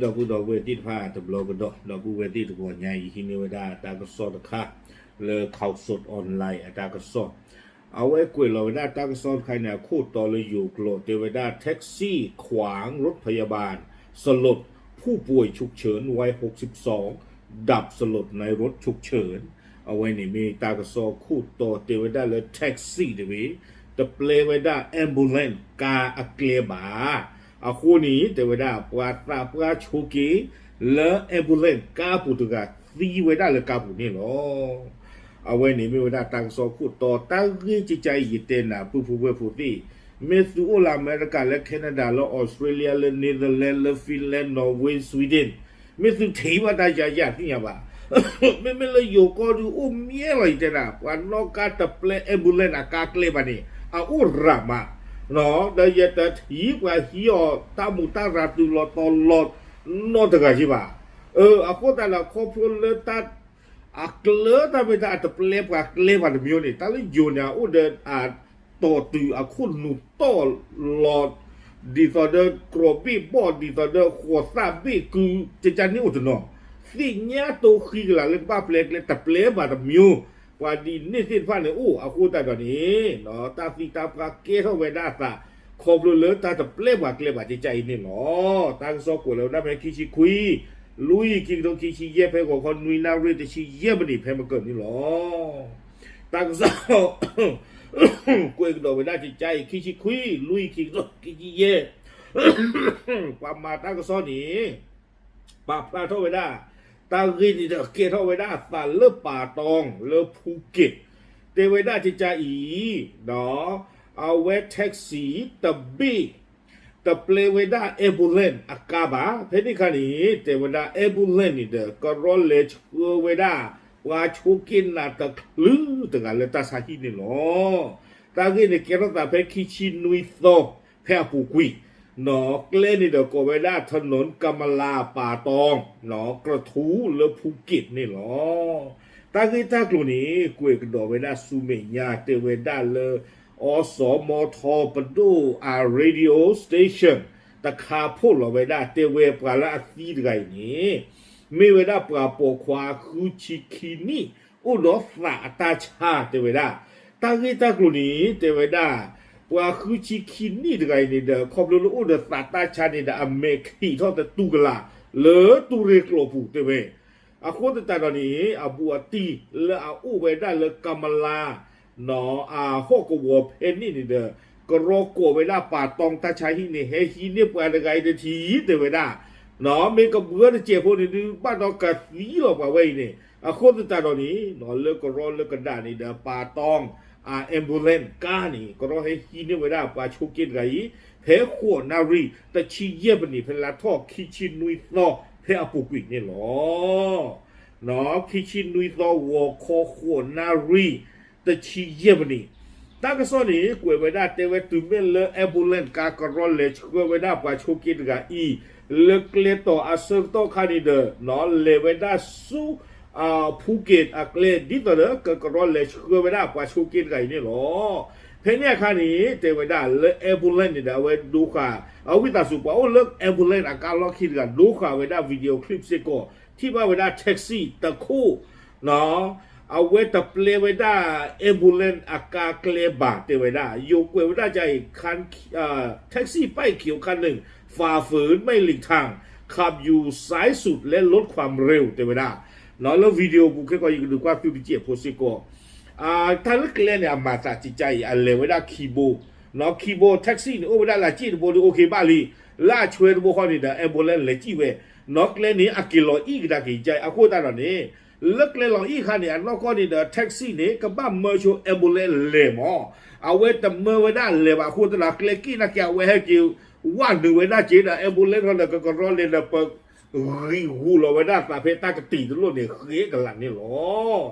ဒီပုၢ်ဒီဝဲၢ်သ့ၣ်တဖၣ်တဘျီကဒီး ဒီပုၢ်ဝဲၢ်သ့ၣ်တဂီၤညါအံၤ ဟံးန့ၢ်ဝဲဒၣ်တၢ်ကစီၣ်တခါ လၢ Khaosod Online အတၢ်ကစီၣ် အဝဲကွဲးလီၤဝဲဒၣ်တၢ်ကစီၣ်တခါန့ၣ် အခိၣ်တီလၢယိၤကျိာ် တဲဝဲဒၣ် แท็กซี่ขวางรถพยาบาลสลด ผู้ป่วยฉุกเฉินวัยหกสิบสองดับสลดในรถฉุกเฉิน အဝဲန့ၣ်မ့ၢ်တၢ်ကစီၣ်ခိၣ်တီတဲဝဲဒၣ်လၢ taxi တဝ့ၢ် တပျဲဝဲဒၣ် ambulance ကါအကျဲဘၣ်. အဃိန့ၣ် တဲဝဲဒၣ် ပှၤသးပှၢ်ဆိးက့ လၢ ambulance ကါပူၤတဂၤသံဝဲဒၣ်လၢကါပူၤန့ၣ်လီၤ. အဝဲန့ၣ်မ့ၢ်ဝဲဒၣ်တၢ်ကစီၣ်ခိၣ်တီ တၢ်ဂ့ၢ်ကကါအံၤယတဲနၤ ပုၢ်ဖိဝဲၢ်ဖိသ့ၣ်, မ့ၢ်သုအိၣ်လၢအမဲရကၤ လၢ Canada လၢ Australia လၢ Netherlands လၢ Finland Norway Sweden မ့ၢ်သုထံၣ်ဘၣ်တၢ်ယၤယၤသ့ၣ်ညါဘၣ်. မ့မ့ၢ်လၢယိၤကီၢ်ဒုးအိၣ်မ့ၢ်လီၤ ယတဲနၤ ပှၤနီၣ်ကါတပျဲ ambulance အကါကျဲဘၣ်န့ၣ် အအိၣ်ရၤမး, ဒီးယတထံၣ်ပှၤဟံးအီၤတၢ်မူးတၢ်ရၤတုၤလီၤတီၤလီၤ နီတဂၤက့ဘၣ်. အဃိသတးဒီးခီဖျိလၢတၢ် အကျဲတၢ်မ့ၢ်တၢ်အတပျဲပှၤကျဲဘၣ်တမံၤန့ၣ် တၢ်လၢယိၤန့ၣ် အအိၣ်ဒီးအတီၢ်တုၤအခိၣ်နူာ်တီၢ်လီၤ ဒ်သိးဒီးကြီၢ်ဘ့ၣ်ဘီၣ် ဒ်သိးဒီးဃိးသၣ်ဘ့ၣ်ကု ကကါန့ၣ်အိၣ်တနီၤ, သ့ၣ်ညါတိၢ်ဃံကလၤလၢကဘၣ်ပျဲကျဲ တပျဲဘၣ်တမံၤ, ပှၤဒ်န့ၣ်သ့ၣ်တဖၣ်န့ၣ်အိၣ် အဃိသတးဒီးန့ၣ် တၢ်သံတၢ်ပှၢ်ကဲထီၣ်ဝဲဒၣ်အသး ခီဖျိလၢတၢ်တပျဲပှၤကျဲဘၣ်ကကါအံၤန့ၣ်လီၤ. တၢ်ကစီၣ်ကွဲးလီၤဝဲဒၣ်ဖဲခံဆံခွံ လွံၢ် ခံကထိခံဆံယဲၢ် ဖဲဂီၤခီနွံနၣ်ရံၣ်တဆံယဲၢ်မံးနံး ဖဲမုၢ်ကၢၢ်န့ၣ်လီၤ. တၢ်ကစီၣ် ကွဲးကဒီးဝဲဒၣ်ကကါအံၤ ခံဆံခွံ လွံၢ် ခံကထိခံဆံယဲၢ် ပှၤမၤတၢ်ကစီၣ်န့ၣ် ပာ်ဖျါထီၣ်ဝဲဒၣ် တၢ်ဂ့ၢ်န့ၣ်ဒီးကဲထီၣ်ဝဲဒၣ်အသးလၢပာ်တီၤလၢဖူက့း, တဲဝဲဒၣ်ကကါအံၤ အဝဲ taxi တဘ့ၣ် တပျဲဝဲဒၣ် ambulance အကါဘၣ်. ဖဲန့ၣ်အခါန့ၣ် တဲဝဲဒၣ် ambulance န့ၣ်ဒီး ကရီလဲၤဆှၢဝဲဒၣ် ပှၤဆိးက့နးတချုးတဂၤလၢတၢ်ဆါဟံၣ်န့ၣ်လီၤ. တၢ်ဂ့ၢ်န့ၣ်ကဲထီၣ်သးဖဲခံဆံနွံသီ ဖဲအပူၤကွံာ် နီၣ်ကျဲန့ၣ်ဒီးကိးဝဲဒၣ် ถนนกำมะลา ပာ်တီၤ နီၣ် กระทู้ လၢဖူက့းန့ၣ်လီၤ. တၢ်ဂ့ၢ်တၢ်ကျိၤန့ၣ် ကွဲးကဒီးဝဲဒၣ်ဆူမဲာ်ညါ တဲဝဲဒၣ်လၢ အီစီမီထီ ပဒိၣ်အ radio station တခါဖီၣ်လီၤဝဲဒၣ် တဲဝဲပှၤလၢအသံတဂၤအံၤန့ၣ် မ့ၢ်ဝဲဒၣ်ပှၤပိာ်ခွါဃုဆံခံနံၣ် အိၣ်ဒီးသးအတၢ်ဆါ တဲဝဲဒၣ်. တၢ်ဂ့ၢ်တၢ်ကျိၤန့ၣ် တဲဝဲဒၣ် ပှၤဃုဆံခံနံၣ်တဂၤအံၤန့ၣ်ဒီး ခီဖျိလၢအိၣ်ဒီးသးတၢ်ဆါန့ၣ်ဒီး အမဲာ်ခံးထီၣ်သတူၢ်ကလာ် လၢတူၢ်ရ့ၣ်ကျိာ်ပူၤ တဲဝဲ. အဃိသတးဒီးန့ၣ် အဘူးအတံၢ်လၢအအိၣ်ဝဲဒၣ်လၢ ကမလါ နီၣ် အဟီၣ်ကဝီၤဖဲန့ၣ်န့ၣ်ဒီး ကရီကိးဝဲဒၣ်ပာ်တီၤတၢ်ဆါဟံၣ်န့ၣ် ဟဲဟံးန့ၢ်ပှၤတဂၤအံၤတထံၣ် တဲဝဲဒၣ်, နီၣ် မ့ၢ်ကဘှၢတစဲးဖိန့ၣ်ဒုး ဘၣ်ဒီးကသံလီၤပှၤဝဲအံၤန့ၣ်. အဃိသတးဒီးန့ၣ် နီၣ် လၢကရီလၢကဒါန့ၣ်ဒီး ပာ်တီၤ အ ambulance ကါန့ၣ် ကရီဟဲဟံးန့ၢ်ဝဲဒၣ်ပှၤဆိးက့တဂၤအံၤ ဖဲဃိးနၣ်ရံၣ်တဆံယဲၢ်မံးနံး ဖဲလါထီၣ်ခံဆံနွံသီ ဖဲအပူၤကွံာ်န့ၣ်လီၤ. နီၣ် ခံဆံနွံသီ ဂီၤခီဃိးနၣ်ရံၣ်တဆံယဲၢ်မံးနံး, တၢ်ကစီၣ်န့ၣ် ကွဲးဝဲဒၣ်တဲဝဲတုၤမ့ၢ်လၢ ambulance ကါကရီလဲၤဆှၢဝဲဒၣ်ပှၤဆိးက့တဂၤအံၤ လၢကျဲတီၤအဆၢကတီၢ်ခါန့ၣ်ဒီး နီၣ် လဲၤဝဲဒၣ်ဆူ ဖူက့းအကျဲ ဒ်သိးဒီးကကရီလဲၤဆှၢဝဲဒၣ်ပှၤဆိးက့တဂၤအံၤန့ၣ်လီၤ. ဖဲန့ၣ်အခါန့ၣ် တဲဝဲဒၣ်လၢ ambulance န့ၣ်ဒီး အဝဲဒိဃာ် အဝံသးစူၤ ပှၤအိၣ်လၢ ambulance အကါလီၢ်ခံတဂၤ ဒိဃာ်ဝဲဒၣ် video clip စ့ၢ်ကီး ထံၣ်ဘၣ်ဝဲဒၣ် taxi တခိၣ် နီၣ် အဝဲတပျဲဝဲဒၣ် ambulance အကါကျဲဘၣ် တဲဝဲဒၣ်. ယိၤကွဲးဝဲဒၣ်ကါအံၤ taxi ป้ายเขียวคันหนึ่งฝ่าฝืนไม่หลีกทาง ขับอยู่ซ้ายสุดและลดความเร็ว တဲဝဲဒၣ်. နီၣ် လၢ video ပူၤခဲကီး ယကဒုးကွၢ်သုတစဲးဖိစ့ၢ်ကီး တၢ်လၢကျဲန့ၣ် အမၤသးကကါအံၤ အလဲၤဝဲဒၣ်ခံဘိ, နီၣ် ခံဘိ taxi န့ၣ် အိၣ်ဝဲဒၣ်လၢစ့ၣ်တဘိဒီး အိၣ်ခ့ဘၣ်လံ, လၢအဆွဲတဘိဃီန့ၣ်ဒီး ambulance လဲၤစံၣ်ဝဲ, နီၣ် ကျဲန့ၣ် အက့ၤလီၤအံၣ်ကဒါက့ၤကါအံၤ အဃိသတးဒီးန့ၣ် လၢကျဲလီၤအံၣ်အခါန့ၣ် အနီၢ်ကီၢ်န့ၣ်ဒီး taxi န့ၣ် ကဘၣ်မၢဆိ ambulance လဲၤမး, အဝဲတမၢဝဲဒၣ်လဲၤဘၣ်အဃိသတးဒီး ကျဲက့ၣ်နာ်က့ အဝဲဟဲက့ၤ ဝၣ်နုာ်ဝဲဒၣ်က့ၤဒီး ambulance ထီၣ်ဒီး ကကရီလဲၤဒီး ပဂံၢ်ဂူာ်လီၤဝဲဒၣ်သးဖဲတၢ်ကတံာ်တလိၣ်န့ၣ် ဃ့ကလးန့ၣ်လီၤ.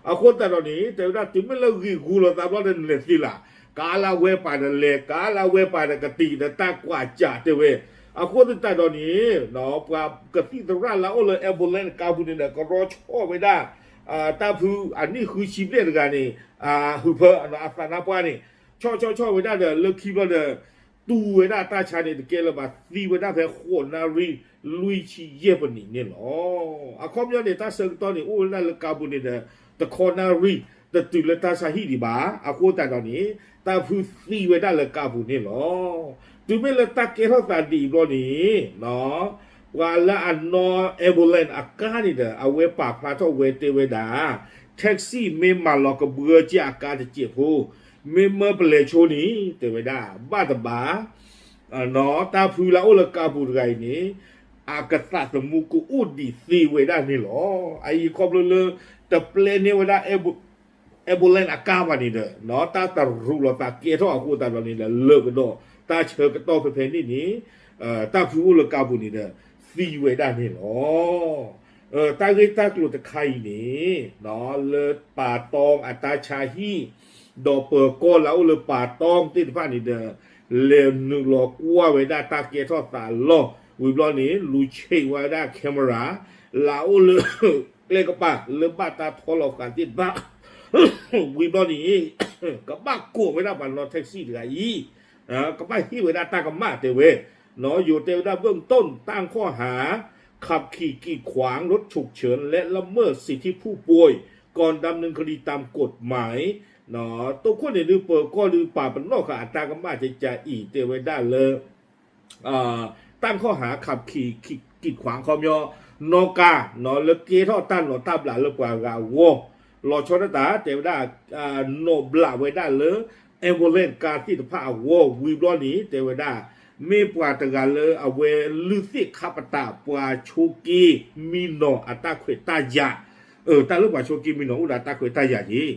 အဃိသတးဒီးန့ၣ် တဲဝဲဒၣ်တုၤမ့ၢ်လၢဂံၢ်ဂူာ်လီၤသးဘျီဒီး နလဲၤသ့လး, ကါလၢအဝဲပာ်ဒီးလဲၤ ကါလၢအဝဲပာ်ဒီးကတံာ်ဒီးတၢ်ကွၢ်စးတဲဝဲ. အဃိသတးဒီးန့ၣ် ပှၤကသံၣ်သရၣ်လၢအအိၣ်လၢ ambulance ကါပူၤန့ၣ်ဒီး ကရီဆီၣ်ဝဲဒၣ် တၢ်ဖုအနံၣ်ဃုဆံဘျဲၣ်တဂၤန့ၣ် ဟုးဖၢ အသးနါပှၢ်န့ၣ် ဆီၣ်ဆီၣ်ဆီၣ်ဝဲဒၣ်ဒီး လၢခံဘျီဒီး တူၢ်ဝဲဒၣ်တၢ်ဆါန့ၣ်တကဲလၢၤဘၣ် သံဝဲဒၣ်ဖဲဃိးနၣ်ရံၣ်လွံၢ်ဆံယဲၢ်ပနံးန့ၣ်လီၤ. အခီပညီန့ၣ် တၢ်ဆၢကတီၢ်န့ၣ် အိၣ်ဝဲဒၣ်လၢကါပူၤန့ၣ်ဒီး တခီနၣ်ရံၣ် တတုၤလၢတၢ်ဆါဟံၣ်ဒံးဘၣ်. အဃိသတးဒီးန့ၣ် တၢ်ဖုသံဝဲဒၣ်လၢကါပူၤန့ၣ်လီၤ. တုၤမ့ၢ်လၢတၢ်ကဲထီၣ်သးဒ်အံၤဘျီန့ၣ် ပှၤလၢအနီၣ် ambulance အကါန့ၣ်ဒီး အဝဲပာ်ဖျါထီၣ်ဝဲတဲဝဲဒၣ် taxi မ့ၢ်မၤလီၤကဘှၢက့ၤအကါတစဲးဖိ မ့ၢ်မၢပလဲၤဆိန့ၣ် တဲဝဲဒၣ် ဘၣ်တဘၣ် တၢ်ဖုလၢအအိၣ်လၢကါပူၤတဂၤအံၤန့ၣ် အကသးသမူကအိၣ်ဒံးသ့ဝဲဒၣ်န့ၣ်လီၤ. အအံၤခီဖျိလၢ တပျဲန့ၢ်ဝဲဒၣ် ambulance အကါဘၣ်န့ၣ်ဒီး တၢ်တရူးလီၤသးကဲထီၣ်အဃိသတးဒီးန့ၣ်ဒီး လၢာ်ကဒီး တၢ်ဆၢကတီၢ်ဖဲဖဲန့ၣ်န့ၣ် တၢ်ဖုအိၣ်လၢကါပူၤန့ၣ်ဒီး သံဝဲဒၣ်န့ၣ်လီၤ. တၢ်ဂ့ၢ်တၢ်ကျိၤတခါအံၤန့ၣ် လၢပၢၤတီအတၢ်ဆါဟံၣ် ဒီးပၢၤကီၢ်လၢအအိၣ်လၢပၢၤတီသ့ၣ်တဖၣ်န့ၣ်ဒီး လဲၤနုာ်လီၤကွၢ်ဝဲဒၣ်တၢ်ကဲထီၣ်သးအလီၢ် ဝံၤဘျီန့ၣ် လူၤဆံးဝဲဒၣ် camera လၢအအိၣ်လၢ ကျဲကပၤလၢဘၣ်တၢ်ထီလီၤဃာ်သ့ၣ်တဖၣ် ဝံၤဘျီန့ၣ် ကဘၣ်ကိးဝဲဒၣ်ပှၤနီၣ် taxi တဂၤအံၤ ကဘၣ်ဟ့ၣ်ဝဲဒၣ်တၢ်ကမၣ်တဲဝဲ ယိၤတဲဝဲဒၣ် เบื้องต้น ตั้งข้อหาขับขี่กีดขวางรถฉุกเฉินและละเมิดสิทธิผู้ป่วย ก่อนดำเนินคดีตามกฎหมาย တိခိၣ်န့ၣ်ဒုး ပၢၤကီၢ်ဒုး ပာ်ပနီၣ်ဃာ်အတၢ်ကမၣ်ကကးအံၤ တဲဝဲဒၣ်လၢ တၢ်ခီၣ်ဟး ขับขี่ กีดขวาง ခီပညီ နီၣ်ကါ လၢကဲထီၣ်တၢ်နီၣ်တၢ်ဘျးလၢပှၤဂၤအဂီၢ် လီၤဆီဒၣ်တၢ် တဲဝဲဒၣ် နီၣ်ဘျးဝဲဒၣ်လၢ ambulance ကါသ့ၣ်တဖၣ်အဂီၢ် ဝံၤဘျီန့ၣ် တဲဝဲဒၣ် မ့ၢ်ပှၤတဂၤလၢအဝဲလုၢ်သ့ၣ်ခါပတာ် ပှၤဆိးက့မံနီၤအတၢ်ခွဲးတၢ်ယာ် တၢ်လၢပှၤဆိးက့မံနီၤအိၣ်ဒီးတၢ်ခွဲးတၢ်ယာ်န့ၣ်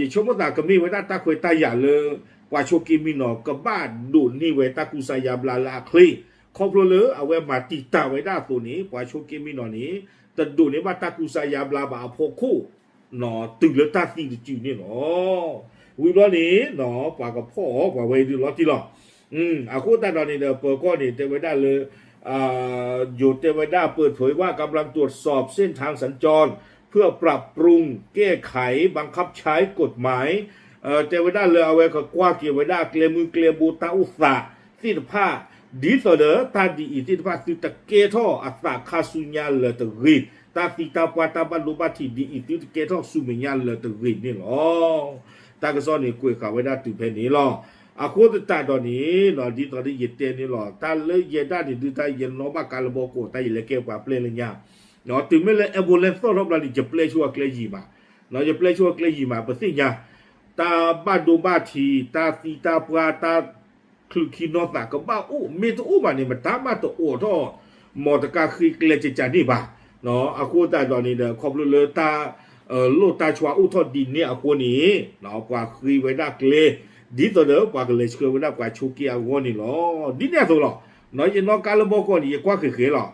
ယဆိကမိၣ်သးကမ့ၢ်ဝဲဒၣ်တၢ်ခွဲးတၢ်ယာ်လၢ ပှၤဆိးက့မံနီၤ ကဘၣ်ဒိးန့ၢ်ဝဲတၢ်ကူစါယါဘျါလၢအချ့ ခီဖျိလၢအဝဲမၤတံာ်တာ်ဝဲဒၣ်အသိးန့ၣ် ပှၤဆိးက့မံနီၤန့ၣ် တဒိးန့ၢ်ဘၣ်တၢ်ကူစါယါဘျါဘၣ်အဖီခိၣ် တုၤလၢတၢ်သံတစုန့ၣ်လီၤ. ဝံၤဘျီန့ၣ် ပှၤကဖီၣ်အီၤ ပှၤဝဲအံၤဒုးလီၤတံၢ်လီၤ. အဃိသတးဒီးန့ၣ်ဒီး ပၢၤကီၢ်န့ၣ် တဲဝဲဒၣ်လၢ ယိၤတဲဝဲဒၣ် เปิดเผยว่า กำลังตรวจสอบเส้นทางสัญจร เพื่อปรับปรุงแก้ไขบังคับใช้กฎหมาย တဲဝဲဒၣ်လၢအဝဲကကွၢ်က့ၤဝဲဒၣ် ကျဲမုၢ်ကျဲဘိတၢ်အိၣ်သးသ့ၣ်တဖၣ် ဒ်သိးဒီးတၢ်ဒ်အံၤသ့ၣ်တဖၣ် သုတကဲထီၣ်အသးခါဆူညါလၢၤတဂ့ၤ, တၢ်သံတၢ်ပှၢ်တၢ်ဘၣ်ဒိဘၣ်ထံးဒ်အံၤ သုတကဲထီၣ်ဆူမဲာ်ညါလၢၤတဂ့ၤန့ၣ်လီၤ. တၢ်ကစီၣ်န့ၣ် ကွဲးဃာ်ဝဲဒၣ်တုၤဖဲန့ၣ်လီၤ. အဃိသတးဒီးန့ၣ် ဒ်သိးဒီးယတဲန့ၣ်လီၤ, တၢ်လၢယဲဒၣ်န့ၣ် ဒုးတၢ်ယဲနီၣ်ဘၣ်ကါလၢဘီကိး တၢ်ယလဲၤကဲပှၤပျဲလၢညါ တုၤမ့ၢ်လၢ ambulance သီၣ်ထီၣ်ဘျီန့ၣ် ယပျဲဆိအကျဲယံာ်မး, ယပျဲဆိအကျဲယံာ်မး ပသ့ၣ်ညါ, တၢ်ဘၣ်ဒိဘၣ်ထံး တၢ်သံတၢ်ပှၢ် တၢ်ချုးခံနီၢ်သးကဘၣ်အိၣ်, မ့ၢ်တအိၣ်ဘၣ်န့ၣ် မတၤမးတအိးထီၣ် မီတကါဃ့ကျဲကကန့ၣ်ဘၣ်. အဃိသတးဒီးန့ၣ်ဒီး ခီဖျိလၢတၢ် လိၣ်တၢ်ဆှါအိၣ်ထီၣ်ဒ်န့ၣ်အဃိန့ၣ် ပှၤဃ့ဝဲဒၣ်ကျဲ ဒ်သိးဒီးပှၤကလဲၤဆှၢဝဲဒၣ်ပှၤဆိးက့အဂီၢ်န့ၣ်လီၤ. ဒ်န့ၣ်အသိးလီၤ. ယနီၣ်ကါလၢဘီကိးန့ၣ် ယကွၢ်ဃဲၤဃဲၤလီၤ.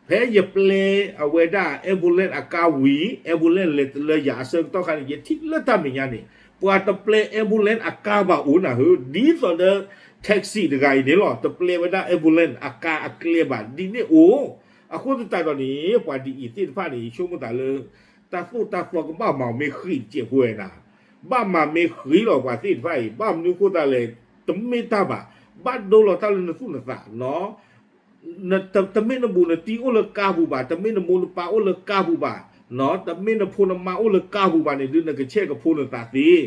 ဖဲယပျဲအဝဲဒၣ် ambulance အကါဝံၤ ambulance လဲၤတလၢယၤအဆၢကတီၢ်ခါန့ၣ် ယထံၣ်လၢတၢ်မဲာ်ညါန့ၣ် ပှၤတပျဲ ambulance အကါဘၣ်အိၣ်နၤဧၢ, ဒ်သိးဒီး taxi တဂၤအံၤန့ၣ်လီၤ, တပျဲဝဲဒၣ် ambulance အကါအကျဲဘၣ် ဒ်န့ၣ်အိၣ်. အဃိသတးဒီးန့ၣ် ပှၤဒ်အံၤသ့ၣ်တဖၣ်န့ၣ် ယဆိကမိၣ်သးလၢ တၢ်သိၣ်တၢ်သီကဘၣ်မၤမ့ၢ်ဃံးတစဲးဖိဝဲနၤ, ဘၣ်မၤမ့ၢ်ဃံးလီၤပှၤသ့ၣ်တဖၣ်အံၤ, ဘၣ်မနုၤအဃိသတးလဲၣ်, တမ့ၢ်တၢ်ဘၣ်, ဘၣ်ဒိလီၤတၢ်လၢနသူၣ်နသးနီၤ တမ့ၢ်နဘူးနတံၢ်အိၣ်လၢကါပူၤဘၣ်, တမ့ၢ်နမိၢ်နပၢ်အိၣ်လၢကါပူၤဘၣ်, တမ့ၢ်နဖိနမါအိၣ်လၢကါပူၤဘၣ်န့ၣ်ဒုး နကဆဲးကဖိနသးသ့.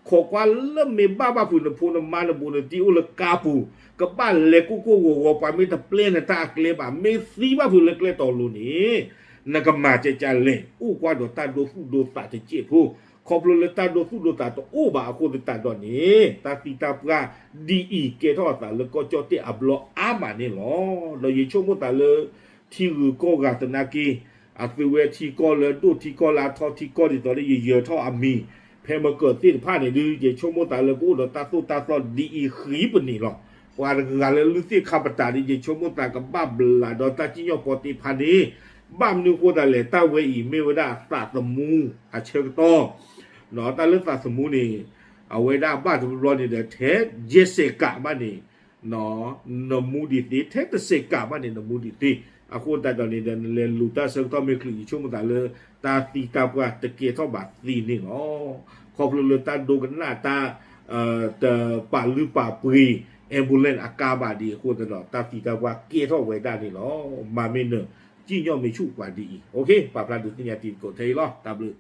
ခိးကွၢ်လၢမ့ၢ်ဘၣ်ဘၣ်ဖုးနဖိနမါနဘူးနတံၢ်အိၣ်လၢကါပူၤ, ကဘၣ်လဲၤကိၢ်ကိၢ်ဂီၤဂီၤ ပှၤမ့ၢ်တပျဲနတၢ်အကျဲဘၣ်, မ့ၢ်သံဘၣ်ဖုးလၢကျဲတီၤလိၤန့ၣ် နကမၤကကလဲၣ်, အိၣ်ကွၢ်ဒီးတၢ်ဒိသူၣ်ဒိသးတစဲးဖိ, ခီဖျိလၢတၢ်ဒိသူၣ်ဒိသးတအိၣ်ဘၣ်အဃိသတးဒီးန့ၣ် တၢ်သံတၢ်ပှၢ်ဒ်အံၤကဲထီၣ်အသးလၢကီၢ်ကၠီၣ်တဲၣ်အဘျီအါမးန့ၣ်လီၤ. ဒီးယဆိကမိၣ်သးလၢ ထံဂုၤကီၢ်ဂၤသနာ်က့ အသုဝဲထံကီၢ်လၢအဒိၣ်ထံကီၢ်လၢအထီထံကီၢ်ဒ်သိးလၢယယၢၤထီၣ်အမံၤ ဖဲမကၢၤသ့ၣ်တဖၣ်န့ၣ်ဒုး ယဆိကမိၣ်သးလၢကအိၣ်ဒီးတၢ်သိၣ်တၢ်သီဒ်အံၤဃံပနံၤလီၤ. ပှၤတဂၤလၢလုၢ်သ့ၣ်ခါပတာ်ဒ် ယဆိကမိၣ်သးကဘၣ်ဘျးဒီးတၢ်စံၣ်ညီၣ်ပီတ့ဖးန့ၣ်, ဘၣ်မနုၤအဃိသတးလဲၣ်, တၢ်ဝဲအံၤမ့ၢ်ဝဲဒၣ်သးသမူအဆၢကတီၢ် တၢ်လၢသးသမူန့ၣ် အဝဲဒၣ်ဘၣ်တဘျီန့ၣ်ဒီး ထဲယဲၢ်စဲးကးဘၣ်န့ၣ် နမူဒံးသ့, ထဲတစဲးကးဘၣ်န့ၣ် နမူဒံးသ့. အဃိသတးဒီးန့ၣ်ဒီး နလဲၤလူၤတၢ်ဆၢကတီၢ်မ့ၢ်ချုး ယဆိကမိၣ်သးလၢ တၢ်သံတၢ်ပှၢ်တကဲထီၣ်ဘၣ်သ့န့ၣ်လီၤ. ခီဖျိလၢတၢ်ဒိကနၣ်တၢ် တပာ်လုၢ်ပာ်ပှ့ၤ ambulance အကါဘၣ်ဒံးအဃိသတးဒီး တၢ်သံတၢ်ပှၢ်ကဲထီၣ်ဝဲဒၣ်န့ၣ်လီၤ. မၤမ့ၢ်နၢၤ စံၣ်ညီၣ်မ့ၢ်ဆူၣ်ပှၤဒ်အံၤ, ပာ်ဖျါဒုးသ့ၣ်ညါတံၤသကိးထဲအံၤလီၤ. တၢ်ဘျုး